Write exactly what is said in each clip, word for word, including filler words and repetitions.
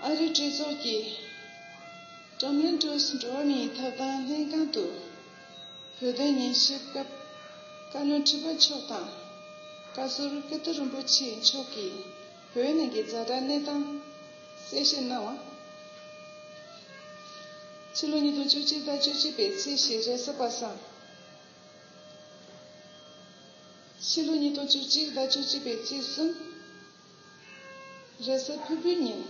ཨ་རིའི་གྲོས་ཚོགས་ཀྱི་ཀྲམ་ལན་ཀྲུས་འགྲོ་བ་མིའི་ཐོབ་ཐང་ལྷན་ཁང་དུ་བོད་དོན་ཉན་ཞིབ་སྐབས་བཀའ་བློན་ཁྲི་པ་མཆོག་དང་བཀའ་ཟུར་ཀིརྟི་རིན་པོ་ཆེ་མཆོག་གིས་བོད་ནང་གི་ཛ་དྲག་གནས་སྟངས་གསལ་བཤད་གནང་བ། ཕྱི་ལོ་ཉིས་སྟོང་བཅུ་གཅིག་དང་བཅུ་གཅིག་པའི་ཚེས་བཞི་རེས་གཟའ་པ་སངས། ཕྱི་ལོ་ཉིས་སྟོང་བཅུ་གཅིག་དང་བཅུ་གཅིག་པའི་ཚེས་གསུམ་རེས་གཟའ་ཕུར་བུའི་ཉིན།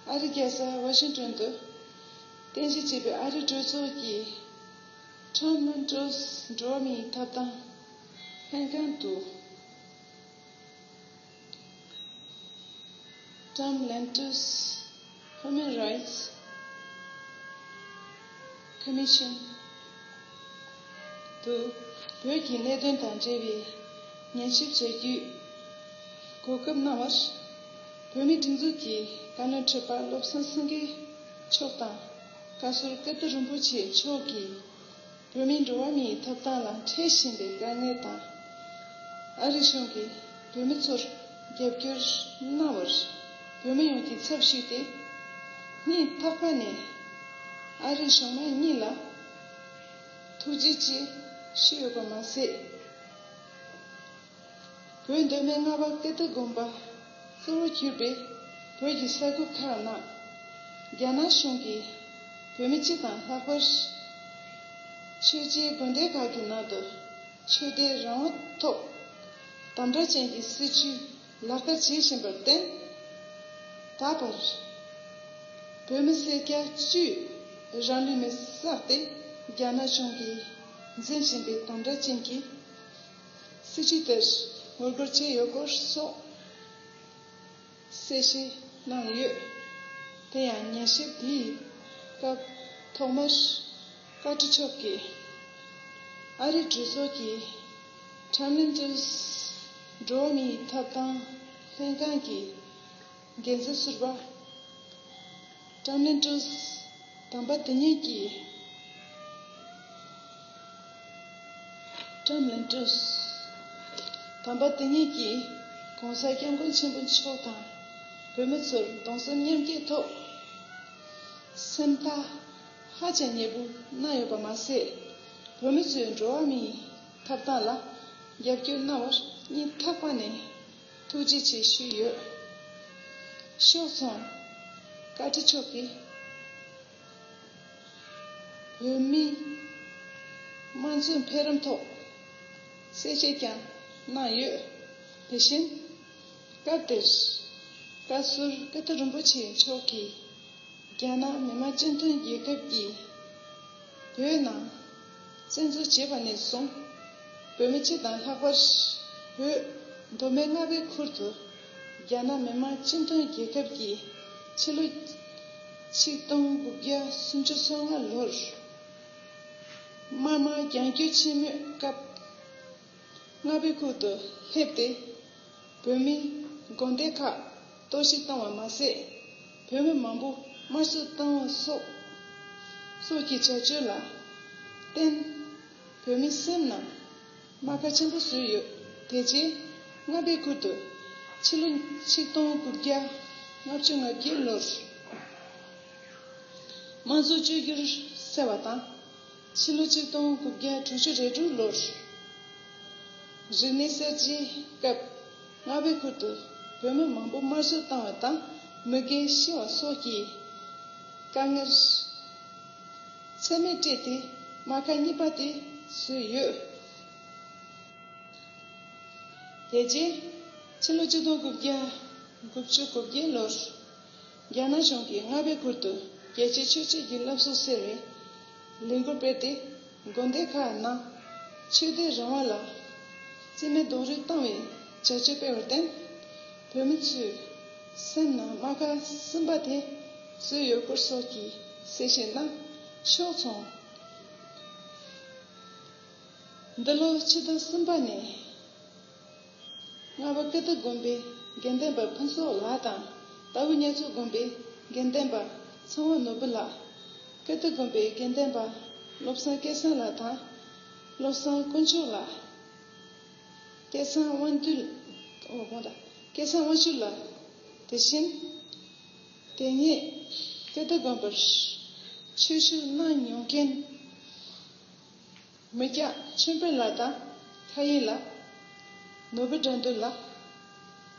ཨ་རི་རྒྱལ་ས་ཝ་ཤིང་ཏོན་དུ་རྟེན་གཞི་བྱས་པའི་ཨ་རིའི་གྲོས་ཚོགས་ཀྱི་ཀྲམ་ལན་ཀྲུས་འགྲོ་བ་མིའི་ཐོབ་ཐང་ལྷན་ཁང་དུ། ཀྲམ་ལན་ཀྲུས་Human Rights Commission དུ་བོད་ཀྱི་གནད་དོན་དང་འབྲེལ་བའི་ཉན་ཞིབ་བྱ་རྒྱུའི་གོ་སྐབས་གནང་བར། བོད་མིའི་སྒྲིག་འཛུགས་ཀྱི་བཀའ་བློན་ཁྲི་པ་བློ་བཟང་སེང་གེ་མཆོག་དང་། བཀའ་ཟུར་ཀིརྟི་རིན་པོ་ཆེ་མཆོག་གིས། བོད་མིའི་འགྲོ་བ་མིའི་ཐོབ་ཐང་ལ་འཕྲད་བཞིན་པའི་དཀའ་ངལ་དང་། ཨ་རི་གཞུང་གིས་བོད་མི་ཚོར་རྒྱབ་སྐྱོར་གནང་བར། བོད་མི་ཡོངས་ཀྱི་ཚབ་ཞུས་ཏེ། སྙིང་ཐག་པ་ནས་ཨ་རི་གཞུང་མང་གཉིས་ལ་ཐུགས་རྗེ་ཆེ་ཞུས་ཡོད་པ་མ་ཟད། བོད་མདོ་སྨད་རྔ་བ་ཀིརྟི་དགོན་པ་གཙོ་བོར་གྱུར་པའི་བོད་ཀྱི་ས་ཁུལ་ཁག་ནང་རྒྱ་ནག་གཞུང་གིས་བོད་མི་སྤྱི་དང་ལྷག་པར་ཆོས་བརྒྱུད་དགོན་སྡེ་ཁག་གི་ནང་དུ་ཆོས་དད་རང་དབང་ཐོག་དམ་དྲག་ཅན་གྱི་སྲིད་བྱུས་ལག་བསྟར་བྱེད་བཞིན་པར་བརྟེན། ད་བར་བོད་མི་སེར་སྐྱ་བཅུས་རང་ལུས་མེར་བསྲེགས་ཏེ་རྒྱ་ནག་གཞུང་གིས་འཛིན་བཞིན་པའི་དམ་དྲག་ཅན་གྱི་སྲིད་བྱུས་དེར་ངོ་རྒོལ་བྱས་ཡོད་སྐོར་སོགས་གསལ་བཤད་གནང་ཡོད། དེ་ཡང་ཉན་ཞིབ་དེའི་སྐབས་ཐོག་མར་བཀའ་ཁྲི་མཆོག་གིས་ཨ་རིའི་གྲོས་ཚོགས་ཀྱི་ཀྲམ་ལན་ཀྲུས་འགྲོ་བ་མིའི་ཐོབ་ཐང་ལྷན་ཁང་གི་འགན་འཛིན་ཟུར་པ་ཀྲམ་ལན་ཀྲུས་དམ་པ་དེ་ཉིད་ཀྱིས། ཀྲམ་ལན་ཀྲུས་དམ་པ་དེ་ཉིད་ཀྱིས་༸གོང་ས་༸སྐྱབས་མགོན་ཆེན་པོ་མཆོག་དང་བོད་མི་ཚོར་གདུང་སེམས་མཉམ་སྐྱེད་ཐོག་སེམས་ཐག་ཧ་ཅང་ཉེ་པོ་གནང་ཡོད་པ་མ་ཟད། བོད་མི་ཚོའི་འགྲོ་བ་མིའི་ཐོབ་ཐང་ལ་རྒྱབ་སྐྱོར་གནང་བར་སྙིང་ཐག་པ་ནས་ཐུགས་རྗེ་ཆེ་ཞུས་ཡོད། ཤོག་ཚང་བཀའ་ཁྲི་མཆོག་གིས་བོད་མིའི་དམངས་གཙོའི་འཕེལ་རིམ་ཐོག་གསལ་བཤད་ཀྱང་གནང་ཡོད། དེ་བཞིན་སྐབས་དེར་བཀའ་ཟུར་ཀིརྟི་རིན་པོ་ཆེ་མཆོག་གིས། རྒྱ་ནག་མི་དམངས་སྤྱི་མཐུན་རྒྱལ་ཁབ་ཀྱིས་བོད་ནང་བཙན་འཛུལ་བྱས་པ་ནས་བཟུང་། བོད་མི་སྤྱི་དང་ལྷག་པར་བོད་མདོ་སྨད་རྔ་བའི་ཁུལ་དུ་རྒྱ་ནག་མི་དམངས་སྤྱི་མཐུན་རྒྱལ་ཁབ་ཀྱིས་ཕྱི་ལོ་ཆིག་སྟོང་དགུ་བརྒྱ་སུམ་ཅུ་སོ་ལྔ་ལོར་དམར་དམག་རྒྱང་སྐྱོད་ཆེན་མོའི་སྐབས། རྔ་བའི་ཁུལ་དུ་སླེབས་ཏེ། བོད་མིའི་དགོན་སྡེ་ཁག་གཏོར་བཤིག་བཏང་བ་མ་ཟད། བོད་མི་མང་པོ་དམར་གསོད་བཏང་བ་སོགས་སོགས་ཀྱི་བྱ་སྤྱོད་ལ་བརྟེན། བོད་མིའི་སེམས་ནང་རྨ་ཁ་ཆེན་པོ་བཟོས་ཡོད། དེ་རྗེས་རྔ་བའི་ཁུལ་དུ་ཕྱི་ལོ་ཆིག་སྟོང་དགུ་བརྒྱ་ལྔ་བཅུ་ང་བརྒྱད་ལོར་དམངས་གཙོ་བཅོས་བསྒྱུར་ཟེར་བ་དང་། ཕྱི་ལོ་ཆིག་སྟོང་དགུ་བརྒྱ་དྲུག་ཅུ་རེ་དྲུག་ལོར། རིག་གནས་གསར་བརྗེའི་སྐབས་རྔ་བའི་ཁུལ་དུ་བོད་མི་མང་པོ་དམར་གསོད་བཏང་བ་དང་མི་རྒན་ཤི་བ་སོགས་ཀྱི་དཀའ་ངལ་ཚད་མེད་སྤྲད་དེ་རྨ་ཁ་གཉིས་པ་དེ་བཟོས་ཡོད། དེ་རྗེས་ཕྱི་ལོ་ཆིག་སྟོང་དགུ་བརྒྱ་དགུ་བཅུ་གོ་བརྒྱད་ལོར། རྒྱ་ནག་གཞུང་གིས་རྔ་བའི་ཁུལ་དུ་རྒྱལ་སྤྱིའི་ཆོས་བྱེད་ཀྱི་སློབ་གསོ་ཟེར་བའི་ལས་འགུལ་སྤེལ་ཏེ། དགོན་སྡེ་ཁག་ནང་ཆོས་དད་རང་དབང་ལ་རྩིས་མེད་རྡོག་རོལ་བཏང་བའི་བྱ་སྤྱོད་སྤེལ་བར་བརྟེན། བོད་མི་ཚོའི་སེམས་ནང་རྨ་ཁ་གསུམ་པ་དེ་བཟོས་ཡོད་སྐོར་སོགས་ཀྱི་གསལ་བཤད་གནང་ཕྱོགས་མཚུངས། འདི་ལོ་ཕྱི་ཟླ་གསུམ་པ་ནས། རྔ་བ་ཀིརྟི་དགོན་པའི་དགེ་འདུན་པ་ཕུན་ཚོགས་ལགས་དང་། རྟའུ་གཉའ་ཚོ་དགོན་པའི་དགེ་འདུན་པ་ཚངས་དབང་ནོར་བུ་ལགས། ཀིརྟི་དགོན་པའི་དགེ་འདུན་པ་བློ་བཟང་སྐལ་བཟང་ལགས་དང་། བློ་བཟང་དཀོན་མཆོག་ལགས། སྐལ་བཟང་དབང་འདུས། ཨོ་དགོངས་དག་སྐལ་བཟང་དབང་ཕྱུག་ལགས། དེ་བཞིན། དེ་སྔའི་ཀིརྟི་དགོན་པར་ཆོས་ཞུགས་གནང་མྱོང་མཁན། མི་སྐྱ་ཆོས་འཕེལ་ལགས་དང་། ཁ་ཡེ་ལགས། ནོར་བུ་དགྲ་འདུལ་ལགས།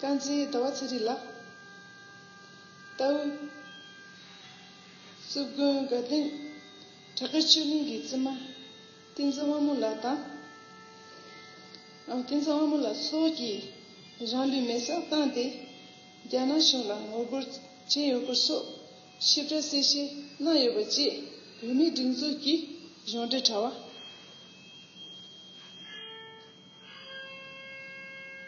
དཀར་མཛེས་ཟླ་བ་ཚེ་རིང་ལགས། རྟའུ་སྲིབ་དགོན་དགའ་ལྡན་བྲག་དཀར་ཆོས་གླིང་གི་བཙུན་མ་བསྟན་འཛིན་དབང་མོ་ལགས་དང་། ཨ། བསྟན་འཛིན་དབང་མོ་ལགས་སོགས་ཀྱིས་རང་ལུས་མེར་སྲེག་བཏང་སྟེ། རྒྱ་ནག་གཞུང་ལ་ངོ་རྒོལ་བྱས་ཡོད་སྐོར་སོགས་ཞིབ་ཕྲ་གསལ་བཤད་གནང་ཡོད་པ་བཅས། བོད་མིའི་སྒྲིག་འཛུགས་ཀྱི་གཞུང་འབྲེལ་དྲ་བ།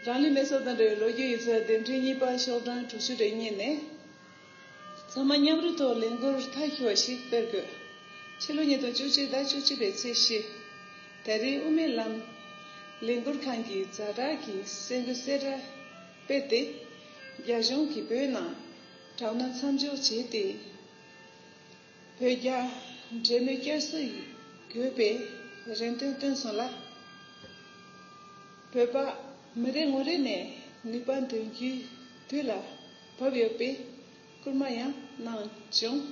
རང་ལུས་མེར་སྲེག་དང་འབྲེལ་བའི་ལོ་རྒྱུས་ཡིག་ཚགས་དེབ་ཕྲེང་གཉིས་པ་ཤོག་གྲངས་དྲུག་ཅུ་རེ་གཉིས་ནས། ཚང་མ་མཉམ་རུབ་ཐོག་ལས་འགུལ་མཐའ་འཁྱོལ་བ་ཞིག་སྤེལ་དགོས། ཕྱི་ལོ་ཉིས་སྟོང་བཅུ་གཅིག་ཟླ་བཅུ་གཅིག་པའི་ཚེས་བཞི། ད་རེས་དབུ་མའི་ལམ་ལས་འགུལ་ཁང་གིས་ཛ་དྲག་གི་གསར་འགོད་གསལ་བསྒྲགས་སྤེལ་ཏེ། རྒྱ་གཞུང་གིས་བོད་ནང་དྲག་གནོན་མཚམས་འཇོག་བྱས་ཏེ། བོད་རྒྱ་འབྲེལ་མོལ་བསྐྱར་གསོ་དགོས་པའི་རེ་འདུན་བཏོན་སོང་ལ། བོད་པ་མི་རེ་ངོ་རེ་ནས་ནུས་པ་འདོན་རྒྱུའི་དུས་ལ་བབ་ཡོད་པའི་སྐུལ་མ་ཡང་གནང་བྱུང་།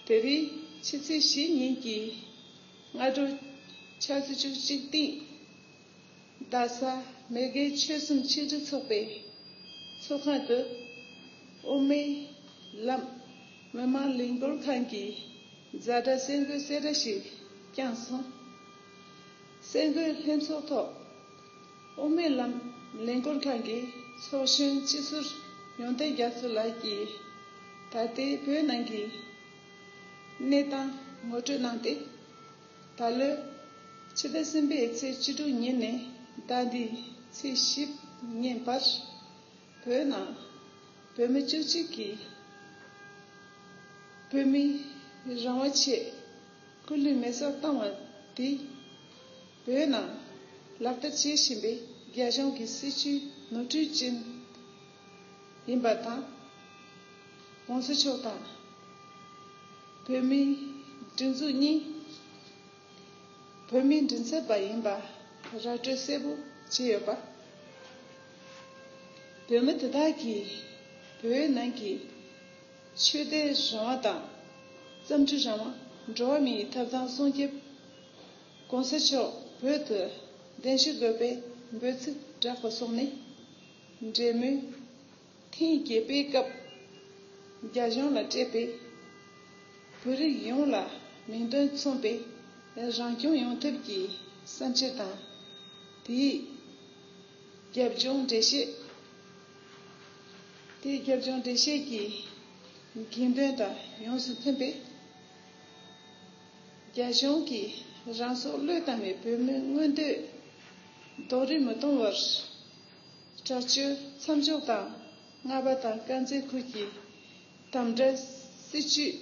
དེ་རིང་ཕྱི་ཚེས་བཞི་ཉིན་གྱི་སྔ་དྲོ་ཆུ་ཚོད་བཅུ་གཅིག་སྟེང་། རྡ་ས་མེས་རྒྱལ་ཆོལ་གསུམ་ཆིག་སྒྲིལ་ཚོགས་པའི་ཚོགས་ཁང་དུ། དབུ་མའི་ལམ་མི་མང་ལས་འགུལ་ཁང་གིས་ཛ་དྲག་གསར་འགོད་གསལ་བསྒྲགས་ཤིག་བསྐྱངས་སོང་། གསར་འགོད་ལྷན་ཚོགས་ཐོག་དབུ་མའི་ལམ་ལས་འགུལ་ཁང་གི་ཚོགས་གཞོན་སྤྱི་ཟུར་ཡོན་ཏན་རྒྱ་མཚོ་ལགས་ཀྱིས། ད་ལྟའི་བོད་ནང་གི་གནས་སྟངས་ངོ་སྤྲོད་གནང་སྟེ། ད་ལོའི་ཕྱི་ཟླ་གསུམ་པའི་ཚེས་བཅུ་དྲུག་ཉིན་ནས་ཟླ་འདིའི་ཚེས་བཞི་ཉིན་བར། བོད་ནང་བོད་མི་བཅུ་གཅིག་གིས་བོད་མིའི་རང་དབང་ཆེད་སྐུ་ལུས་མེ་སྲེག་བཏང་བ་དེ། བོད་ནང་ལག་བསྟར་བྱེད་བཞིན་པའི་རྒྱ་གཞུང་གི་སྲིད་བྱུས་ནོར་འཁྲུལ་ཅན་ཡིན་པ་དང་། ༸གོང་ས་མཆོག་དང་བོད་མིའི་སྒྲིག་འཛུགས་གཉིས་བོད་མིའི་མགྲིན་ཚབ་པ་ཡིན་པ་ར་སྤྲོད་གསལ་པོ་བྱས་ཡོད་པ། བོད་མི་དེ་དག་གིས་བོད་ནང་གི་ཆོས་དད་རང་དབང་དང་། བརྩམས་སྒྲུང་རང་དབང་། འགྲོ་བ་མིའི་ཐོབ་ཐང་སྲུང་སྐྱོབ། ༸གོང་ས་མཆོག་བོད་དུ་གདན་ཞུ་དགོས་པའི་འབོད་ཚིག་བསྒྲགས་པ་སོགས་ནི། འབྲེལ་མོལ་ཐེངས་བརྒྱད་པའི་སྐབས་རྒྱ་གཞུང་ལ་སྤྲད་པའི་བོད་རིགས་ཡོངས་ལ་མིང་དོན་མཚུངས་པའི་རང་སྐྱོང་ཡོང་ཐབས་ཀྱི་བསམ་འཆར་དང་། དེའི་རྒྱབ་ལྗོངས་འགྲེལ་བཤད། དེའི་རྒྱབ་ལྗོངས་འགྲེལ་བཤད་ཀྱི་དགོངས་དོན་དང་ཡོངས་སུ་མཐུན་པའི། རྒྱ་གཞུང་གིས་རང་སྲོག་བློས་བཏང་བའི་བོད་མིའི་མངོན་འདོད་རྡོག་རོལ་མི་གཏོང་བར། དྲག་སྤྱོད་མཚམས་འཇོག་དང་། རྔ་པ་དང་དཀར་མཛེས་ཁུལ་གྱི་དམ་དྲག་སྲིད་བྱུས་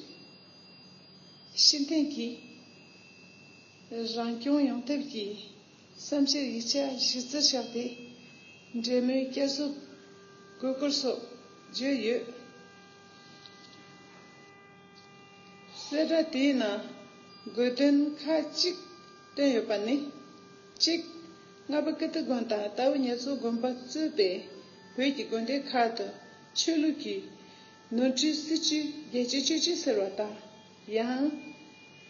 ཕྱིར་འཐེན་གྱིས་རང་སྐྱོང་ཡོང་ཐབས་ཀྱི་བསམ་འཆར་ཡིག་ཆ་གཞི་རྩར་བཞག་སྟེ། འབྲེལ་མོལ་བསྐྱར་གསོ་དགོས་སྐོར་སོགས་བརྗོད་ཡོད། གསལ་བསྒྲགས་དེའི་ནང་དགོས་དོན་ཁག་ཅིག་བཏོན་ཡོད་པ་ནི། གཅིག་རྔ་པ་ཀིརྟི་དགོན་དང་རྟའུ་ཉ་མཚོ་དགོན་པ་གཙོས་པའི་བོད་ཀྱི་དགོན་སྡེ་ཁག་ཏུ་ཆོས་ལུགས་ཀྱི་ནོར་འཁྲུལ་སྲིད་བྱུས་རྒྱལ་སྤྱིའི་ཆོས་བརྒྱུད་ཟེར་བ་དང་། ཡང་།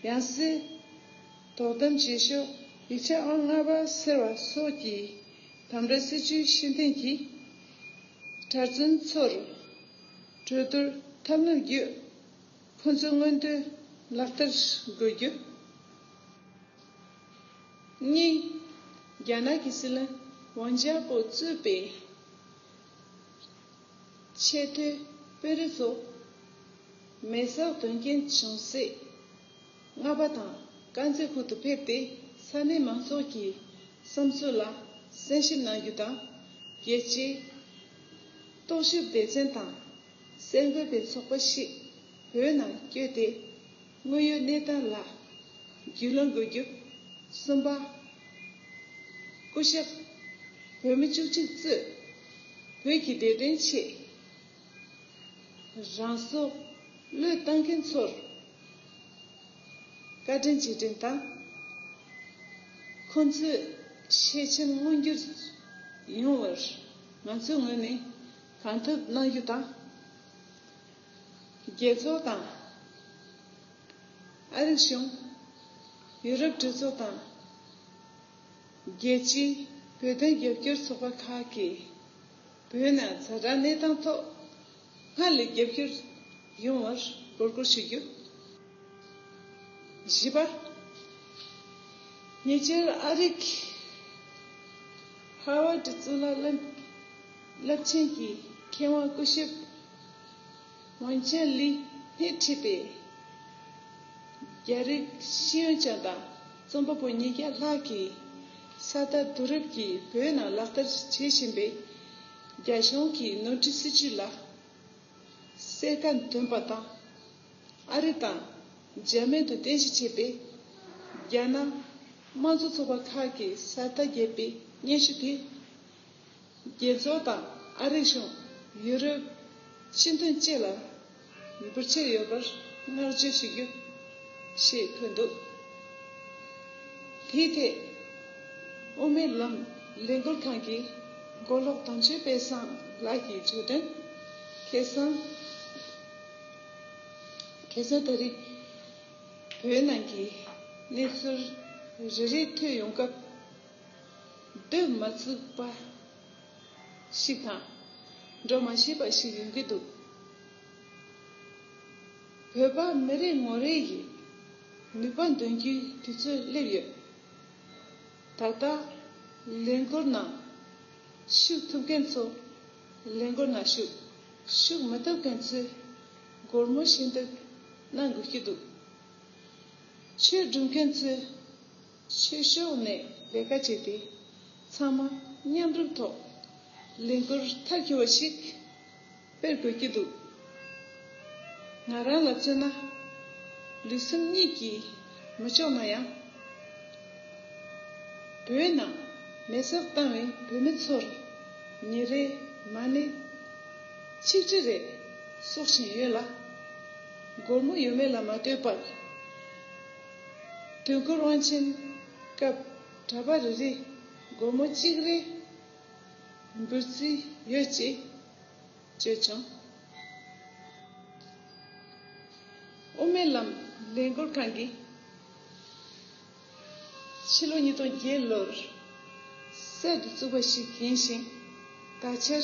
ཡང་སྲིད་དོ་དམ་བྱེད་ཕྱོགས་ཡིག་ཆ་ཨང་ལྔ་པ་ཟེར་བ་སོགས་ཀྱི་དམ་དྲག་སྲིད་བྱུས་ཕྱིར་འཐེན་གྱིས། གྲྭ་བཙུན་ཚོར་གྲོས་བསྡུར་ཐབས་ལམ་བརྒྱུད། ཁོ་ཚོའི་མངོན་འདོད་ལག་བསྟར་དགོས་རྒྱུ། གཉིས། རྒྱ་ནག་གི་སྲིད་བློན་ཝང་ཅཱ་པོ་གཙོས་པའི་ཆེས་མཐོའི་དཔོན་རིགས་ཚོ་མེ་སྲེག་དོན་རྐྱེན་བྱུང་སའི་རྔ་པ་དང་དཀར་མཛེས་ཁུལ་དུ་ཕེབས་ཏེ། ས་གནས་མང་ཚོགས་ཀྱི་བསམ་ཚུལ་ལ་གསན་ཞིབ་གནང་རྒྱུ་དང་། རྒྱལ་སྤྱིའི་རྟོག་ཞིབ་སྡེ་ཚན་དང་གསར་འགོད་པའི་ཚོགས་པ་ཞིག་བོད་ནང་བསྐྱོད་དེ། དངོས་ཡོད་གནས་སྟངས་ལ་རྒྱུས་ལོན་དགོས་རྒྱུ། གསུམ་པ། སྐུ་ཞབས་བོད་མི་བཅུ་གཅིག་གཙོས་བོད་ཀྱི་བདེ་དོན་ཆེད་རང་སྲོག་བློས་བཏང་མཁན་ཚོར་བཀའ་དྲིན་རྗེས་དྲན་དང་། ཁོང་ཚོའི་ཤེས་ཆེན་མངོན་འགྱུར་ཡོང་བར་ང་ཚོའི་ངོས་ནས་གང་ཐུབ་གནང་རྒྱུ་དང་། རྒྱལ་ཚོགས་དང་། ཨ་རིའི་གཞུང་། ཡུ་རོབ་གྲོས་ཚོགས་དང་། རྒྱལ་སྤྱིའི་བོད་དོན་རྒྱབ་སྐྱོར་ཚོགས་པ་ཁག་གིས་བོད་ནང་ཛ་དྲག་གནས་སྟངས་ཐོག་སྔར་ལས་རྒྱབ་སྐྱོར་ཡོང་བར་འབོད་སྐུལ་ཞུ་རྒྱུ། བཞི་པ། ཉེ་ཆར་ཨ་རིའི་ཧ་ཝར་ཌི་གཙུག་ལག་སློབ་སློབ་ཆེན་གྱི་མཁས་དབང་སྐུ་ཞབས་ཝང་ཅན་ལི་སྣེ་ཁྲིད་པའི་རྒྱ་རིགས་ཤེས་ཡོན་ཅན་དང་རྩོམ་པ་པོ་ཉིས་བརྒྱ་ལྷག་གིས་ས་མཐའ་བསྡུ་རུབ་ཀྱིས་བོད་ནང་ལག་བསྟར་བྱེད་བཞིན་པའི་རྒྱ་གཞུང་གི་ནོར་འཁྲུལ་སྲིད་བྱུས་ལ་གསལ་ཁ་འདོན་པ་དང་། ཨ་རི་དང་འཇར་མན་དུ་རྟེན་གཞི་བྱས་པའི་རྒྱ་ནག་དམངས་གཙོ་ཚོགས་པ་ཁག་གིས་ས་མཐའ་བརྒྱད་པའི་སྙན་ཞུ་དེ། རྒྱལ་ཚོགས་དང་ཨ་རིའི་གཞུང་། ཡུ་རོབ། སྤྱི་མཐུན་བཅས་ལ་འབུལ་འཆར་ཡོད་པར་བསྔགས་བརྗོད་ཞུ་རྒྱུ་ཞེས་འཁོད་འདུག་དེའི་ཐད། དབུ་མའི་ལམ་ལས་འགུལ་ཁང་གི་མགོ་ལོག་དམ་ཆོས་དཔལ་བཟང་ལགས་ཀྱིས་བརྗོད་དོན། ཁ་སང་། ཁ་སང་ད་རེས་བོད་ནང་གི་གནས་ཚུལ་རེ་རེ་ཐོས་ཡོང་སྐབས། སྡོད་མ་ཚུགས་པ་ཞིག་དང་། འགྲོ་མ་ཤེས་པ་ཞིག་ཡོང་གི་འདུག་བོད་པ་མི་རེ་ངོ་རེ་ཡིས་ནུས་པ་འདོན་རྒྱུའི་དུས་ཚོད་སླེབས་ཡོད། ད་ལྟ་ལས་འགུལ་ནང་ཞུགས་ཐུབ་མཁན་ཚོ་ལས་འགུལ་ནང་ཞུགས། ཞུགས་མི་ཐུབ་མཁན་ཚོས་སྒོར་མོ་ཞལ་འདེབས་གནང་དགོས་ཀྱི་འདུག་ཆོས་སྒྲུབ་མཁན་ཚོས་ཆོས་ཕྱོགས་ནས་ལས་ཀ་བྱས་ཏེ། ཚང་མ་མཉམ་རུབ་ཐོག་ལས་འགུལ་མཐར་འཁྱོལ་བ་ཞིག་སྤེལ་དགོས་ཀྱི་འདུག་ང་རང་ལ་མཚོན་ན། ལུས་སེམས་གཉིས་ཀྱིས་མི་ལྕོགས་ན་ཡང་། བོད་ནང་མེ་སྲེག་བཏང་བའི་བོད་མི་ཚོར་ཉིན་རེ་མ་ཎི་ཆིག་ཁྲི་རེ་གསོག་བཞིན་ཡོད་ལ། སྒོར་མོ་ཡོད་མེད་ལ་མ་ལྟོས་པར། དུས་འཁོར་དབང་ཆེན་སྐབས་གྲྭ་པ་རེ་རེ་སྒོར་མོ་གཅིག་རེ་འབུལ་རྩིས་ཡོད་ཅེས་བརྗོད་བྱུང་། དབུ་མའི་ལམ་ལས་འགུལ་ཁང་གིས་ཕྱི་ལོ་ཉིས་སྟོང་བརྒྱད་ལོར་གསར་དུ་བཙུགས་པ་ཞིག་ཡིན་ཞིང་། ད་ཆར་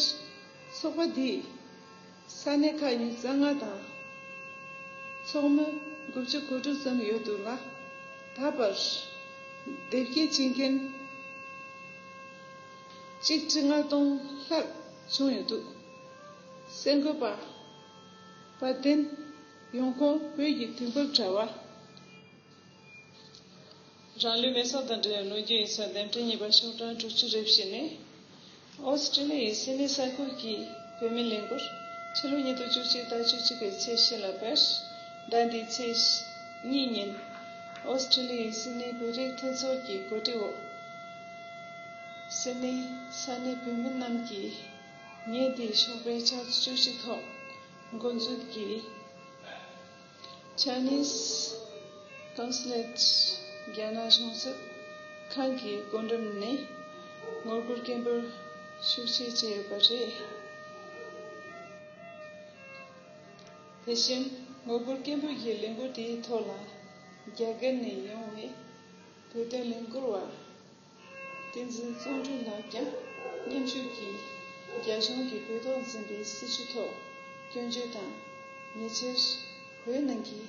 ཚོགས་པ་འདིས་ས་གནས་ཁག་ཉི་ཤུ་རྩ་ལྔ་དང་། ཚོགས་མི་དགུ་བཅུ་གོ་དྲུག་ཙམ་ཡོད་འདུག་ལ། ད་བར་དེབ་སྐྱེལ་བྱེད་མཁན་གཅིག་ཁྲི་ལྔ་སྟོང་ལྷག་བྱུང་ཡོད་འདུག་གསར་འགོད་པ་དཔལ་ལྡན། ཡོང་ཁུངས་བོད་ཀྱི་དུས་བབ་དྲ་བ། རང་ལུས་མེ་སྲེག་དང་འབྲེལ་བའི་ལོ་རྒྱུས་ཡིག་ཚགས་འདེམས་ཁྲལ་གཉིས་པ་ཤོག་གྲངས་དྲུག་ཅུ་རེ་བཞི་ནས། ཨོ་སི་ཀྲི་ལི་ཡའི་སིད་ནི་ས་ཁུལ་གྱི་བོད་མི་ལས་འགུལ་ཕྱི་ལོ་ཉིས་སྟོང་བཅུ་གཅིག་ཟླ་བཅུ་གཅིག་པའི་ཚེས་བཞི་ལ་བར། ཟླ་འདིའི་ཚེས་གཉིས་ཉིན། ཨོ་སི་ཀྲི་ལི་ཡའི་སིད་ནི་བོད་རིགས་མཐུན་ཚོགས་ཀྱི་གོ་སྒྲིག་འོག་སིད་ནི་ས་གནས་བོད་མི་རྣམས་ཀྱིས་ཉིན་དེའི་ཞོགས་པའི་ཆུ་ཚོད་བཅུ་གཅིག་ཐོག་འགོ་འཛུགས་ཀྱིས། Chinese Consulate རྒྱ་ནག་གཞུང་ཚབ་ཁང་གི་སྒོ་འགྲམ་ནས་ངོ་རྒོལ་སྐད་འབོད་ཤུགས་ཆེ་བྱས་ཡོད་པ་རེད། དེ་བཞིན་ངོ་རྒོལ་སྐད་འབོད་ཀྱི་ལས་འགུལ་དེའི་ཐོག་ལ་རྒྱ་གར་ནས་ཡོང་བའི་བོད་དོན་ལས་འགུལ་བ། བསྟན་འཛིན་བརྩོན་འགྲུས་ལགས་ཀྱང་མཉམ་ཞུགས་ཀྱིས་རྒྱ་གཞུང་གིས་བོད་ཐོག་འཛིན་པའི་སྲིད་བྱུས་ཐོག་སྐྱོན་བརྗོད་དང་། ཉེ་ཆར་བོད་ནང་གི་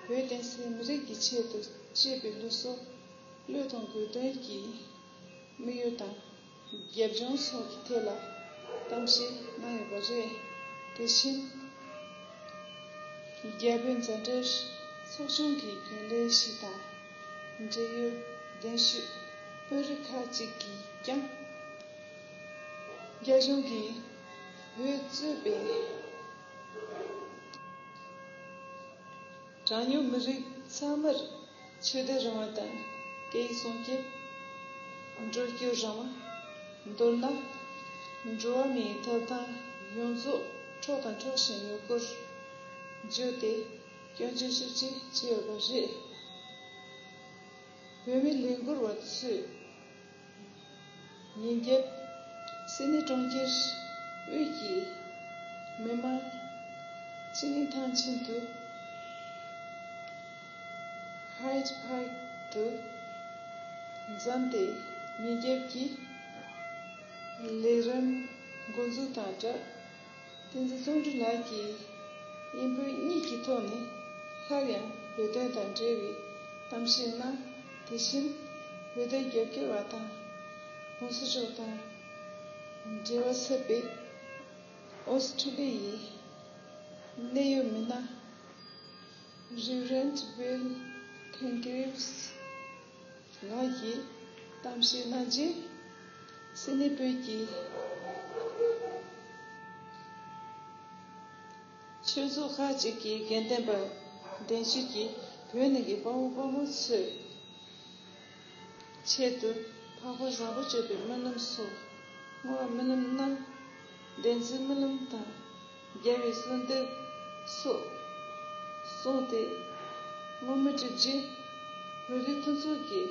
བོད་བསྟན་སྲིད་མི་རིགས་ཀྱི་ཆེད་དུ་གཅེས་པའི་ལུས་སྲོག་བློས་གཏོང་དགོས་དོན་གྱི་དམིགས་ཡུལ་དང་། རྒྱབ་ལྗོངས་སོགས་ཀྱི་ཐད་ལ་གཏམ་བཤད་གནང་ཡོད་པ་རེད། དེ་བཞིན། རྒྱ་བོད་མཛའ་འབྲེལ་ཚོགས་ཆུང་གི་རྒྱུན་ལས་ཤིག་དང་འབྲེལ་ཡོད་གདན་ཞུས་དཔོན་རིགས་ཁག་ཅིག་གིས་ཀྱང་། རྒྱ་གཞུང་གིས་བོད་གཙོས་པའི་གྲངས་ཉུང་མི་རིགས་ཚང་མར་ཆོས་དད་རང་དབང་དང་སྐད་ཡིག་སྲུང་སྐྱོབ། འགྲོ་སྐྱོད་རང་དབང་། མདོར་ན། འགྲོ་བ་མིའི་ཐོབ་ཐང་ཡོངས་རྫོགས་འཕྲོག་དང་འཕྲོག་བཞིན་ཡོད་སྐོར་བརྗོད་དེ་སྐྱོན་བརྗོད་ཤུགས་ཆེ་བྱས་ཡོད་པ་རེད། བོད་མི་ལས་འགུལ་བ་ཚོས་ཉིན་རྒྱབ་སིད་ནི་གྲོང་ཁྱེར་དབུས་ཀྱི་མི་མང་ ཅི་ནི་ཐང་ཆེན་དུ་ཧའིད་པཱརྐ་ཏུ་འཛོམས་ཏེ་ཉིན་རྒྱབ་ཀྱི་ལས་རིམ་འགོ་འཛུགས་དང་སྦྲགས། བསྟན་འཛིན་བརྩོན་འགྲུས་ལགས་ཀྱིས་དབྱིན་བོད་གཉིས་ཀྱི་ཐོག་ནས་སླར་ཡང་བོད་དོན་དང་འབྲེལ་བའི་གཏམ་བཤད་གནང་། དེ་བཞིན་བོད་དོན་རྒྱབ་སྐྱོར་བ་དང་༸གོང་ས་མཆོག་དང་འབྲེལ་བ་ཟབ་པའི་ཨོ་སི་ཁྲུ་ལི་ཡའི་གནད་ཡོད་མི་སྣ་Reverend Bill Ken Griffiths ལགས་ཀྱིས་གཏམ་བཤད་གནང་རྗེས། སི་ནི་བོད་ཀྱི་ཆོས་ཚོགས་ཁག་ཅིག་གི་དགེ་འདུན་པ་གདན་ཞུས་ཀྱིས་བོད་ནང་གི་དཔའ་བོ་དཔའ་མོ་ཚོའི་ཆེད་དུ་འཕགས་པ་བཟང་པོ་སྤྱོད་པའི་སྨོན་ལམ་སོགས། བསྔོ་བ་སྨོན་ལམ་གནང་། བདེན་ཚིག་སྨོན་ལམ་དང་རྒྱལ་བའི་གསོལ་འདེབས་སོགས་གསུངས་ཏེ། བསྔོ་སྨོན་གྲུབ་རྗེས། བོད་རིགས་མཐུན་ཚོགས་ཀྱི་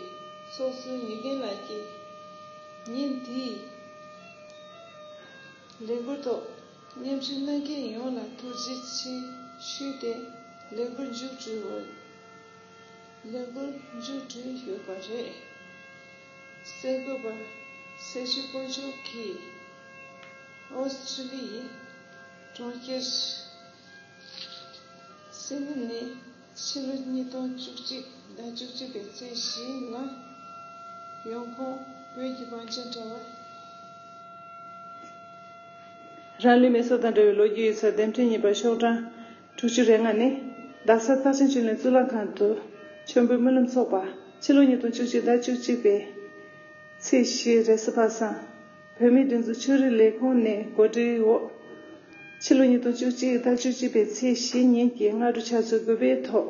ཚོགས་གཙོ་ཉི་རྒན་ལགས་ཀྱིས་ཉིན་དེའི་ལས་འགུལ་ཐོག་མཉམ་ཞུགས་གནང་མཁན་ཡོངས་ལ་ཐུགས་རྗེ་ཆེ་ཞུས་ཏེ། ལས་འགུལ་མཇུག་གྲུབ་པར། ལས་འགུལ་མཇུག་གྲུབ་ཡོད་པ་རེད། གསར་འགོད་པ་སེར་ཤུལ་དཀོན་མཆོག་གིས་ཨོ་སི་ཁྲུ་ལི་ཡའི་གྲོང་ཁྱེར་སིད་ནི་ནས་ཕྱི་ལོ་ཉིས་སྟོང་བཅུ་གཅིག་ཟླ་བཅུ་གཅིག་པའི་ཚེས་བཞི་ཉིན་ཡོང་ཁུངས་བོད་ཀྱི་བང་ཆེན་དྲ་བ། རང་ལུས་མེ་སྲེག་དང་འབྲེལ་བའི་ལོ་རྒྱུས་ཡིག་ཚགས་འདེམས་ཐོན་གཉིས་པ་ཤོག་གྲངས་དྲུག་ཅུ་རེ་ལྔ་ནི། རྡ་ས་རྟགས་ཅན་ཆོས་གླིང་གཙུག་ལག་ཁང་དུ་མཆོད་འབུལ་སྨོན་ལམ་ཚོགས་པ། ཕྱི་ལོ་ཉིས་སྟོང་བཅུ་གཅིག་ཟླ་བཅུ་གཅིག་པའི་ཚེས་བཞི་རེས་གཟའ་པ་སངས། བོད་མིའི་སྒྲིག་འཛུགས་ཆོས་རིག་ལས་ཁུངས་ནས་གོ་སྒྲིག་འོག་ཕྱི་ལོ་ཉིས་སྟོང་བཅུ་གཅིག་ཟླ་བཅུ་གཅིག་པའི་ཚེས་བཞི་ཉིན་གྱི་སྔ་དྲོ་ཆུ་ཚོད་དགུ་པའི་ཐོག་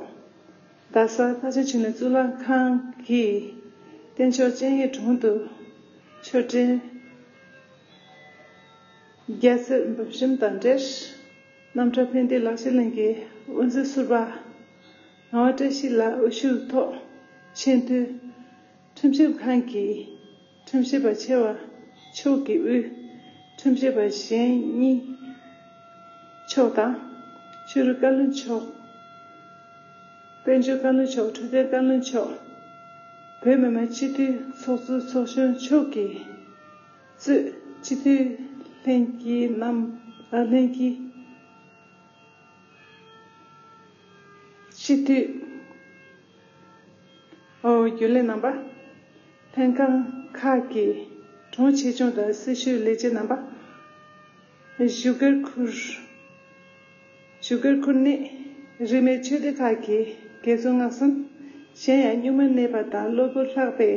རྡ་ས་རྟགས་ཅན་ཆོས་གླིང་གཙུག་ལག་ཁང་གི་རྟེན་མཆོག་སྤྱན་གཡས་དྲུང་དུ་མཆོད་སྤྲིན་རྒྱལ་སྲས་འབུམ་བཞི་དང་འབྲེལ། རྣམ་གྲྭ་ཕན་བདེ་ལག་ཤེས་གླིང་གི་དབུ་འཛིན་ཟུར་པ་ངག་དབང་བཀྲ་ཤིས་ལགས་དབུ་བཞུགས་ཐོག་ཆེས་མཐོའི་ཁྲིམས་ཞིབ་ཁང་གི་ཁྲིམས་ཞིབ་པ་ཆེ་བ་མཆོག་གི་དབུས་ཁྲིམས་ཞིབ་པ་གཞན་གཉིས་མཆོག་དང་། ཆོས་རིག་བཀའ་བློན་མཆོག་དཔལ་འབྱོར་བཀའ་བློན་མཆོག་འཕྲོད་བསྟེན་བཀའ་བློན་མཆོག་བོད་མི་མང་སྤྱི་འཐུས་ཚོགས་གཙོ་ཚོགས་གཞོན་མཆོག་གིས་གཙོས་སྤྱི་འཐུས་ལྷན་རྒྱས་རྣམ་ཨ་ལྷན་རྒྱས་སྤྱི་འཐུས་ཨོ་རྒྱུན་ལས་རྣམ་པ། ལྷན་ཁང་ཁག་གི་དྲུང་ཆེ་ཆུང་དང་སྲི་ཞུའི་ལས་བྱེད་རྣམ་པ། བཞུགས་སྒར་ཁུལ། བཞུགས་སྒར་ཁུལ་ནས་རིས་མེད་ཆོས་སྡེ་ཁག་གི་དགེ་ཚུལ་སྔགས་གསུམ། གཞན་ཡང་གཉུག་མར་གནས་པ་དང་གློ་བུར་ལྷག་པའི་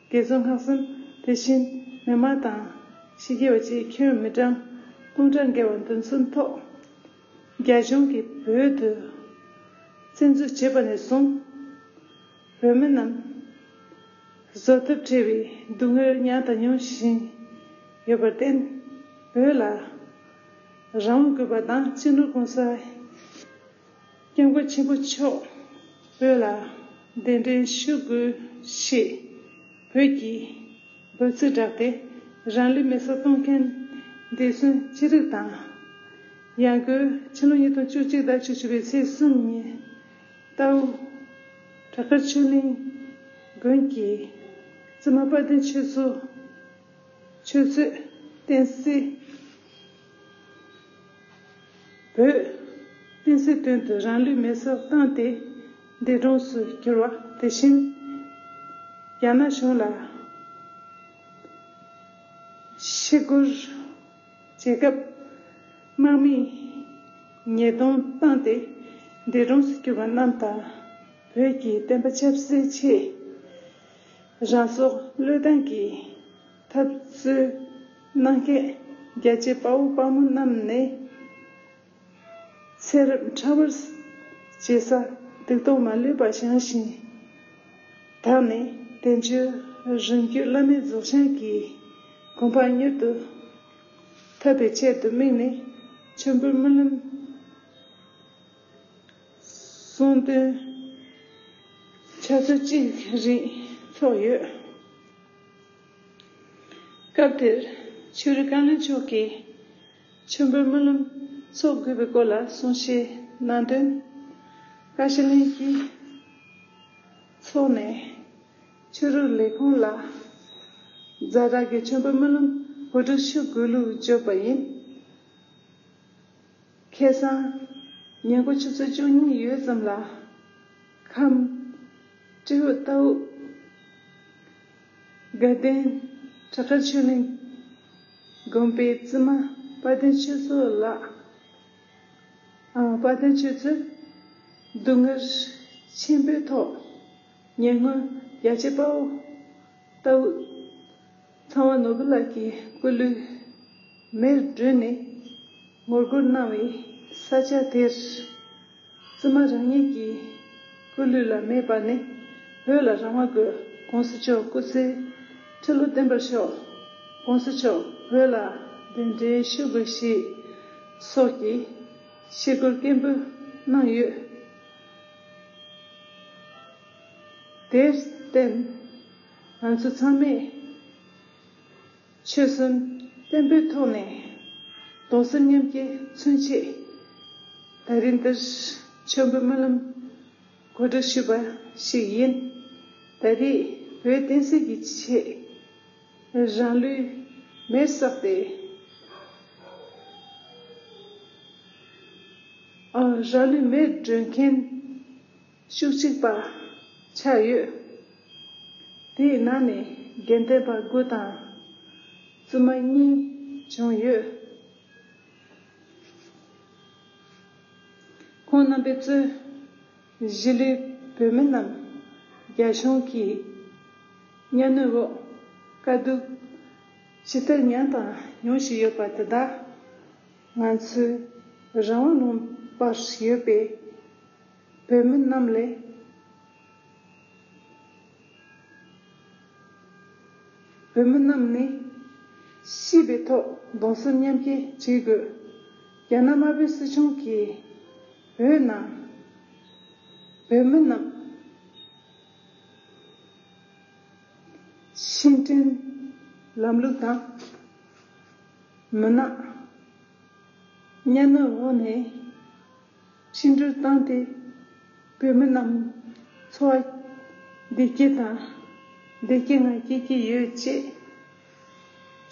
དགེ་ཚུལ་སྔགས་གསུམ། དེ་བཞིན་མི་མང་དང་ཕྱི་རྒྱལ་བ་བཅས་ཁྱོན་མི་གྲངས་སྟོང་ཕྲག་བརྒལ་བ་འདུ་འཛོམས་ཐོག་རྒྱ་གཞུང་གིས་བོད་དུ་བཙན་འཛུལ་བྱས་པ་ནས་བཟུང་། བོད་མི་རྣམས་བཟོད་ཐབས་བྲལ་བའི་སྡུག་བསྔལ་མྱངས་དང་མྱོང་བཞིན་ཡོད་པར་བརྟེན། བོད་ལ་རང་དབང་དགོས་པ་དང་། སྤྱི་ནོར་༸གོང་ས་༸སྐྱབས་མགོན་ཆེན་པོ་མཆོག་བོད་ལ་གདན་འདྲེན་ཞུ་དགོས་ཞེས་བོད་ཀྱི་འབོད་ཚིག་བསྒྲགས་ཏེ། རང་ལུས་མེ་སྲེག་གཏོང་མཁན་འདས་གསོན་ཅི་རིགས་དང་། ཡང་སྒོས་ཕྱི་ལོ་ཉིས་སྟོང་བཅུ་གཅིག་ཟླ་བཅུ་གཅིག་པའི་ཚེས་གསུམ་ཉིན་རྟའུ་བྲག་དཀར་ཆོས་གླིང་དགོན་གྱི་བཙུན་མ་དཔལ་ལྡན་ཆོས་མཚོ་ཆོས་མཛད་བསྟན་སྲིད་བོད་བསྟན་སྲིད་དོན་དུ་རང་ལུས་མེ་སྲེག་བཏང་སྟེ་འདས་གྲོངས་སུ་གྱུར་བ། དེ་བཞིན་རྒྱ་ནག་གཞུང་ལ་ཤི་སྒོར་བྱེད་སྐབས་དམག་མིས་ཉེས་རྡུང་བཏང་སྟེ་འདས་གྲོངས་སུ་གྱུར་པ་རྣམས་དང་། བོད་ཀྱི་བསྟན་པ་ཆབ་སྲིད་ཆེད་རང་སྲོག་བློས་བཏང་གིས་འཐབ་རྩོད་གནང་མཁན་རྒྱ་ཆེའི་དཔའ་བོ་དཔའ་མོ་རྣམས་ནི། ཚེ་རབས་ཕྲ་བར་བྱེད་ས་སྡིག་ཏོ་མ་ལུས་པ་བཞེངས་ཤིང་། དེང་ནས་བདེ་མཆོག་རིམ་བརྒྱུད་བླ་མའི་རྫོགས་བྱང་གི་གོ་འཕང་མྱུར་དུ་ཐོབ་པའི་ཆེད་དུ་དམིགས་ནས་མཆོད་འབུལ་སྨོན་ལམ་གསུང་འདོན་ཆུ་ཚོད་གཅིག་རིང་ཚོགས་ཡོད། སྐབས་དེར་ཆོས་རིག་བཀའ་བློན་མཆོག་གིས་མཆོད་འབུལ་སྨོན་ལམ་ འཚོགས་དགོས་པའི་སྐོར་ལ་གསུང་བཤད་གནང་དོན། བཀའ་བཤད་གླིང་གི་ཚོགས་ནས་ཆོས་རིག་ལས་ཁུངས་ལ་ཛ་དྲག་གི་མཆོད་འབུལ་སྨོན་ལམ་གོ་སྒྲིག་ཞུ་དགོས་ལུགས་བརྗོད་པ་ཡིན། ཁ་སང་ཉིན་གུང་ཆུ་ཚོད་བཅུ་གཉིས་ཡོལ་ཙམ་ལ་ཁམས་སྤྲེའུ་རྟའུ་དགའ་ལྡན་བྲག་དཀར་ཆོས་གླིང་དགོན་པའི་བཙུན་མ་དཔལ་ལྡན་ཆོས་མཚོ་ལགས། ཨ། དཔལ་ལྡན་ཆོས་མཚོས་སྡུག་བསྔལ་ཆེན་པོའི་ཐོག་ཉེ་སྔོན་རྒྱལ་གཅེས་དཔའ་བོ་རྟའུ་ཚངས་དབང་ནོར་བུ་ལགས་ཀྱི་སྐུ་ལུས་མེར་སྒྲོན་ནས་ངོ་རྒོལ་གནང་བའི་ས་ཆ་དེར། བཙུན་མ་རང་ཉིད་ཀྱི་སྐུ་ལུས་ལ་མེ་སྤར་ནས་བོད་ལ་རང་དབང་དགོས། ༸གོང་ས་མཆོག་སྐུ་ཚེ་ཁྲི་ལོ་བརྟན་པར་ཤོག ༸གོང་ས་མཆོག་བོད་ལ་གདན་འདྲེན་ཞུ་དགོས་ཞེས་སོགས་ཀྱི་ཞུ་སྐུལ་སྐད་འབོད་གནང་ཡོད། དེར་བརྟེན། ང་ཚོ་ཚང་མས་ཆོལ་གསུམ་བརྟན་པོའི་ཐོག་ནས་གདུང་སེམས་མཉམ་སྐྱེད་མཚོན་ཆེད། ད་རིང་འདིར་མཆོད་འབུལ་སྨོན་ལམ་གོ་སྒྲིག་ཞུས་པ་ཞིག་ཡིན། ད་རེས་བོད་བསྟན་སྲིད་ཀྱི་ཆེད་རང་ལུས་མེར་བསྲེགས་ཏེ། ཨ། རང་ལུས་མེར་སྒྲོན་མཁན་ཤུགས་གཅིག་པ་ཆགས་ཡོད། དེའི་ནང་ནས་དགེ་འདུན་པ་དགུ་དང་བཙུན་མ་གཉིས་བྱུང་ཡོད། ཁོང་རྣམ་པའི་གཙོས་གཞིས་ལུས་བོད་མི་རྣམས་རྒྱ་གཞུང་གི་གཉའ་གནོན་འོག་དཀའ་སྡུག་ཇི་ལྟར་མྱངས་དང་མྱོང་བཞིན་ཡོད་པ་དེ་དག་ང་ཚོའི་རང་དབང་ལུང་པར་ཡོད་པའི་བོད་མི་རྣམས་ལས། བོད་མི་རྣམས་ནི་ཤི་བའི་ཐོག་གདུང་སེམས་མཉམ་སྐྱེད་བྱེད་དགོས། རྒྱ་ནག་དམར་པོའི་སྲིད་གཞུང་གིས་བོད་ནང་བོད་མི་རྣམས་ཕྱི་འགྲོའི་ལམ་ལུགས་དང་མུན་ནག་གཉའ་གནོན་འོག་ནས་ཕྱི་འགྲོ་བཏང་སྟེ་བོད་མི་རྣམས་འཚོ་བ་བདེ་སྐྱིད་དང་བདེ་སྐྱིད་ངང་སྐྱེལ་གྱི་ཡོད་ཅེས་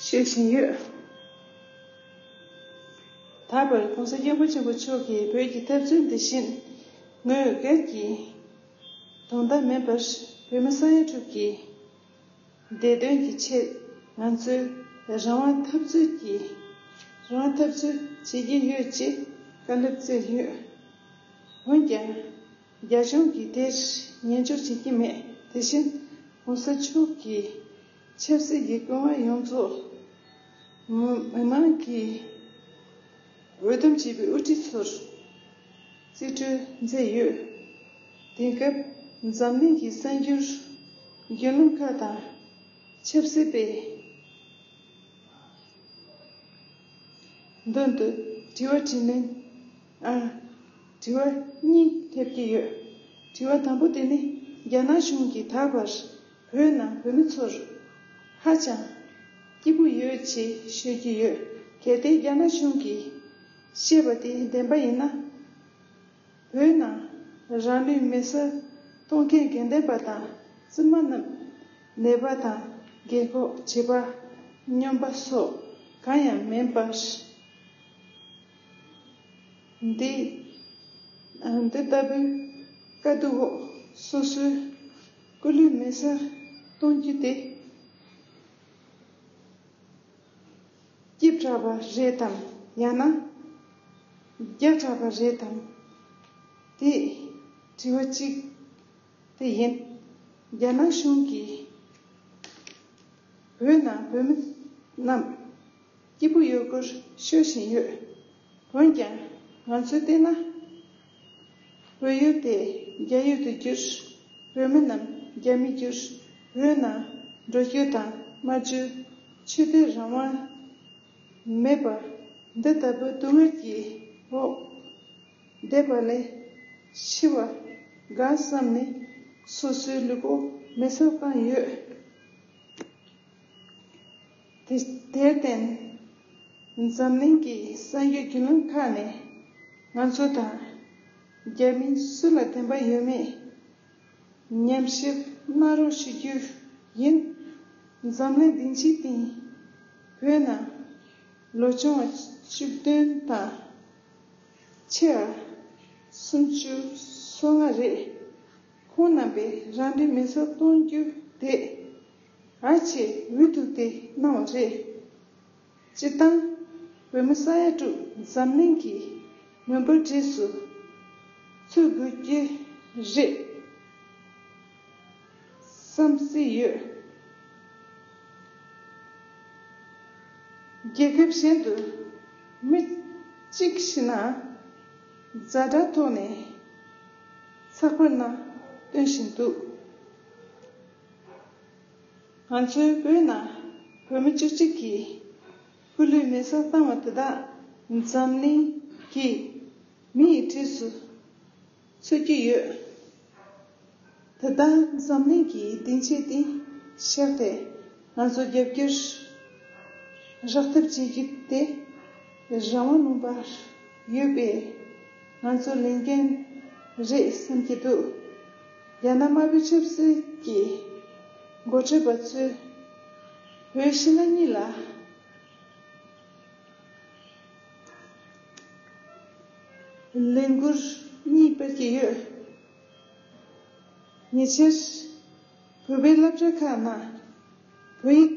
ཤོད་བཞིན་ཡོད། ད་བར་༸གོང་ས་༸སྐྱབས་མགོན་ཆེན་པོ་མཆོག་གིས་བོད་ཀྱི་འཐབ་རྩོད་འདི་བཞིན་ངོས་སྒེར་གྱི་དོན་དག་མིན་པར་བོད་མི་ས་ཡ་དྲུག་གི་བདེ་དོན་གྱི་ཆེད་ང་ཚོས་རང་དབང་འཐབ་རྩོད་ཀྱི་རང་དབང་འཐབ་རྩོད་བྱེད་ཀྱི་ཡོད་ཅེས་བཀའ་སློབ་བསྩལ་ཡོད། འོན་ཀྱང་རྒྱ་གཞུང་གིས་དེར་ཉན་འཇོག་བྱེད་ཀྱི་མེད། དེ་བཞིན་༸གོང་ས་མཆོག་གི་ཆབ་སྲིད་ཀྱི་སྐུ་དབང་ཡོངས་རྫོགས་མི་མང་གིས་འོས་འདེམས་བྱས་པའི་དབུ་ཁྲིད་ཚོར་རྩིས་སྤྲོད་མཛད་ཡོད། དེང་སྐབས་འཛམ་གླིང་གི་གསར་འགྱུར་བརྒྱུད་ལམ་ཁག་དང་ཆབ་སྲིད་པའི་མདུན་དུ་དྲི་བ་དྲིས་ལན། ཨ། དྲི་བ་གཉིས་སླེབས་ཀྱི་ཡོད། དྲི་བ་དང་པོ་དེ་ནི་རྒྱ་ནག་གཞུང་གིས་ད་བར་བོད་ནང་བོད་མི་ཚོར་ཧ་ཅང་སྐྱིད་པོ་ཡོད་ཅེས་ཤོད་ཀྱི་ཡོད། གལ་ཏེ་རྒྱ་ནག་གཞུང་གིས་བཤད་པ་དེ་བདེན་པ་ཡིན་ན། བོད་ནང་རང་ལུས་མེ་སྲེག་གཏོང་མཁན་དགེ་འདུན་པ་དང་བཙུན་མ་རྣམས་ནད་པ་དང་རྒས་འཁོགས་བྱིས་པ་སྨྱོན་པ་སོགས་གང་ཡང་མིན་པར། འདི་འདི་ལྟ་བུའི་དཀའ་སྡུག་འོག་སོ་སོའི་སྐུ་ལུས་མེ་སྲེག་གཏོང་རྒྱུ་དེ། སྐྱིད་དྲགས་པ་རེད་དམ། ཡང་ན་རྒྱགས་དྲགས་པ་རེད་དམ། དེ་དྲི་བ་གཅིག་དེ་ཡིན། རྒྱ་ནག་གཞུང་གིས་བོད་ནང་བོད་མི་རྣམས་སྐྱིད་པོ་ཡོད་སྐོར་ཤོད་བཞིན་ཡོད། འོན་ཀྱང་ང་ཚོས་བལྟས་ན། བོད་ཡུལ་དེ་རྒྱ་ཡུལ་དུ་བསྒྱུར། བོད་མི་རྣམས་རྒྱ་མི་བསྒྱུར། བོད་ནང་འགྲོ་རྒྱུ་དང་སྨྲ་བརྗོད། ཆོས་དད་རང་དབང་མེད་པ་འདི་ལྟ་བུའི་སྡུག་བསྔལ་གྱི་འོག་བསྡད་པ་ལས་ཤི་བ་དགའ་བསམ་ནས་སོ་སོའི་ལུས་པོ་མེ་སྲེག་བཏང་ཡོད། དེ་དེར་བརྟེན། འཛམ་གླིང་གི་གསར་འགྱུར་བརྒྱུད་ལམ་ཁག་ནས་ང་ཚོ་དང་རྒྱ་མི་སུ་ལ་བདེན་པ་ཡོད་མེད་ཉམས་ཞིབ་གནང་རོགས་ཞུ་རྒྱུ་ཡིན། འཛམ་གླིང་སྡིངས་ཆའི་སྟེང་བོད་ནང་ལོ་ཆུང་བ་བཅུ་བདུན་དང་ཆེ་བ་སུམ་ཅུ་སོ་ལྔ་རེད། ཁོང་རྣམ་པས་རང་འདོད་མེད་སར་གཏོང་རྒྱུ་དེ་ཨ་ཆེ་འུ་ཐུག་སྟེ་གནང་བ་རེད། སྤྱིར་བཏང་བོད་མི་ས་ཡ་དྲུག་འཛམ་གླིང་གི་མི་འབོར་གྲས་སུ་ཚུད་དགོས་ཀྱི་རེད་བསམ་སྲིད་ཡོད། རྒྱལ་ཁབ་གཞན་དུ་མི་གཅིག་ཤི་ན་ཛ་དྲག་ཐོག་ནས་ཚགས་པར་ནང་སྟོན་བཞིན་འདུག་ང་ཚོའི་བོད་ནང་བོད་མི་བཅུ་གཅིག་གིས་སྐུ་ལུས་མེ་སྲེག་བཏང་བ་དེ་དག་འཛམ་གླིང་གི་མི་ཡི་གྲས་སུ་ཚུད་ཀྱི་ཡོད། ད་ལྟ་འཛམ་གླིང་གི་སྡིངས་ཆའི་སྟེང་བཞག་སྟེ་ང་ཚོ་རྒྱབ་སྐྱོར་རག་ཐབས་བྱེད་རྒྱུ་དེ་རང་དབང་ལུང་པར་ཡོད་པའི་ང་ཚོའི་ལས་འགན་རེད་བསམ་གྱི་འདུག་རྒྱ་ནག་དམར་པོའི་ཆབ་སྲིད་ཀྱི་འགོ་ཁྲིད་པ་ཚོས་བོད་ཕྱི་ནང་གཉིས་ལ་ལས་འགུལ་གཉིས་སྤེལ་གྱི་ཡོད། ཉེ་ཆར་བོད་པའི་སློབ་གྲྭ་ཁག་ནང་བོད་ཡིག་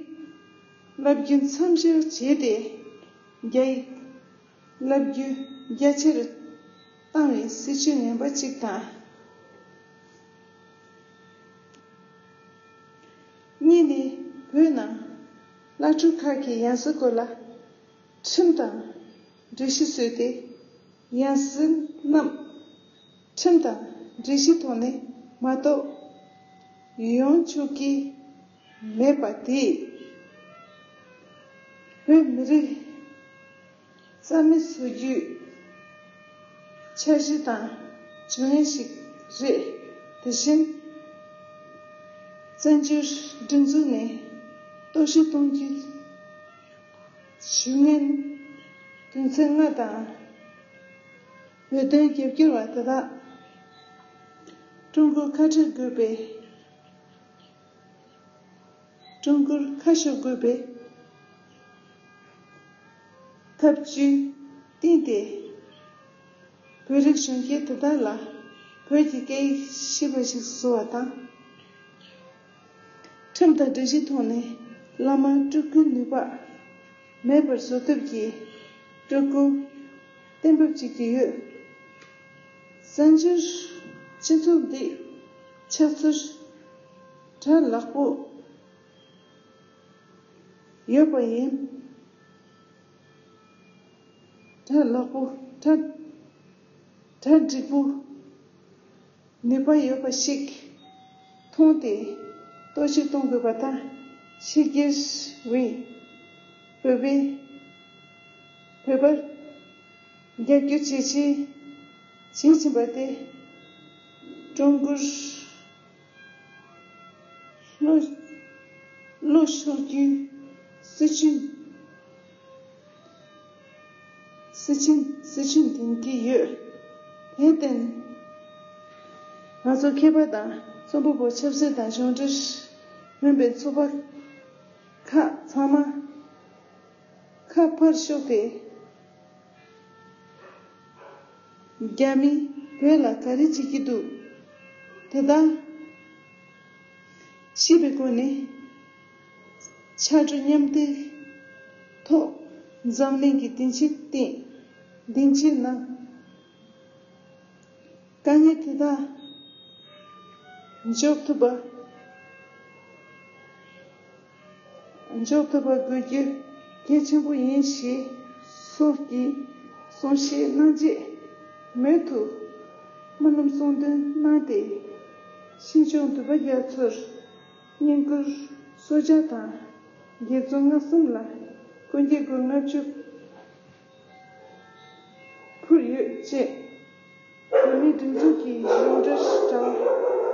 བསླབ་རྒྱུ་མཚམས་བཞག་བྱས་ཏེ་རྒྱ་ཡིག་བསླབ་རྒྱུ་རྒྱ་ཆེར་བཏང་བའི་སྲིད་བྱུས་ངན་པ་གཅིག་དང་། གཉིས་ནི་བོད་ནང་བླ་སྤྲུལ་ཁག་གིས་ཡང་སྲིད་སྐོར་ལ་ཁྲིམས་དང་སྒྲིག་གཞི་བཟོས་ཏེ་ཡང་སྲིད་རྣམས་ཁྲིམས་དང་སྒྲིག་གཞི་ཐོག་ནས་མ་གཏོགས་ཡོང་ཆོག་གི་མེད་པ་དེས་བོད་མི་རིགས་རྩ་མེད་བཟོ་རྒྱུའི་འཆར་གཞི་དང་ཇུས་ངན་ཞིག་རེད། དེ་བཞིན་བཙན་བྱོལ་སྒྲིག་འཛུགས་ནས་གཏོར་བཤིག་གཏོང་རྒྱུའི་ཇུས་ངན་དོན་ཚན་ལྔ་དང་། བོད་དོན་རྒྱབ་སྐྱོར་བ་དེ་དག་ཀྲུང་གོར་ཁ་བྲལ་དགོས་པའི་ཀྲུང་གོར་ཁ་ཕྱོགས་དགོས་པའི་ཐབས་ཇུས་བཏིང་སྟེ། བོད་རིགས་གཞོན་སྐྱེས་དེ་དག་ལ་བོད་ཀྱི་སྐད་ཡིག་ཤེས་པ་ཞིག་བཟོ་བ་དང་། ཁྲིམས་དང་སྒྲིག་གཞི་ཐོག་ནས་བླ་མ་སྤྲུལ་སྐུའི་ནུས་པ་མེད་པར་བཟོ་ཐབས་ཀྱི་སྤྲུལ་སྐུ་གཏན་འབེབས་བྱེད་ཀྱི་ཡོད། བཙན་བྱོལ་སྤྱི་ཚོགས་འདི་ཆགས་ཚུལ་གྲ་ལག་པོ་ཡོད་པ་ཡིན། གྲ་ལག་པོ་གྲ་གྲ་འགྲིག་པོ། ནུས་པ་ཡོད་པ་ཞིག་མཐོང་སྟེ་གཏོར་བཤིག་གཏོང་དགོས་པ་དང་། ཕྱི་རྒྱལ་བའི་བོད་པའི་བོད་པར་རྒྱབ་སྐྱོར་བྱེད་ཆེད་བྱེད་བཞིན་པ་དེ་ཀྲུང་གོར་བློ་བློ་ཤོར་རྒྱུའི་སྲིད་བྱུས། སྲིད་བྱུས་སྲིད་བྱུས་འདིང་གི་ཡོད། དེར་བརྟེན། ང་ཚོ་མཁས་པ་དང་རྩོམ་པ་པོ། ཆབ་སྲིད་དང་གཞུང་འབྲེལ་མིན་པའི་ཚོགས་པ་ཁག་ཚང་མ་ཁ་ཕར་ཕྱོགས་ཏེ། རྒྱ་མིས་བོད་ལ་ག་རེ་བྱེད་ཀྱི་འདུག་དེ་དག་ཤེས་པའི་སྒོ་ནས་ཕྱར་གྲུ་མཉམ་འདེགས་ཐོག་འཛམ་གླིང་གི་སྡིངས་ཆའི་སྟེང་སྡིངས་ཆའི་ནང་དཀའ་ངལ་དེ་དག་འཇོག་ཐུབ་པ། འཇོག་ཐུབ་པ་དགོས་རྒྱུ་གལ་ཆེན་པོ་ཡིན་ཞེས་སོགས་ཀྱི་གསུང་བཤད་གནང་རྗེས། མུ་མཐུད་སྨོན་ལམ་གསུང་འདོན་གནང་སྟེ། ཤིན་ཅང་འདུས་པ་རྒྱ་མཚོར་བསྙེན་བཀུར་གསོལ་ཇ་དང་། རྒྱལ་བཙུན་མངའ་གསུམ་ལ་སྐུ་འགྱེད་སྒོར་ལྔ་བཅུ་ཕུལ་ཡོད་ཅེས། བོད་མིའི་སྒྲིག་འཛུགས་ཀྱི་གཞུང་འབྲེལ་དྲ་བ།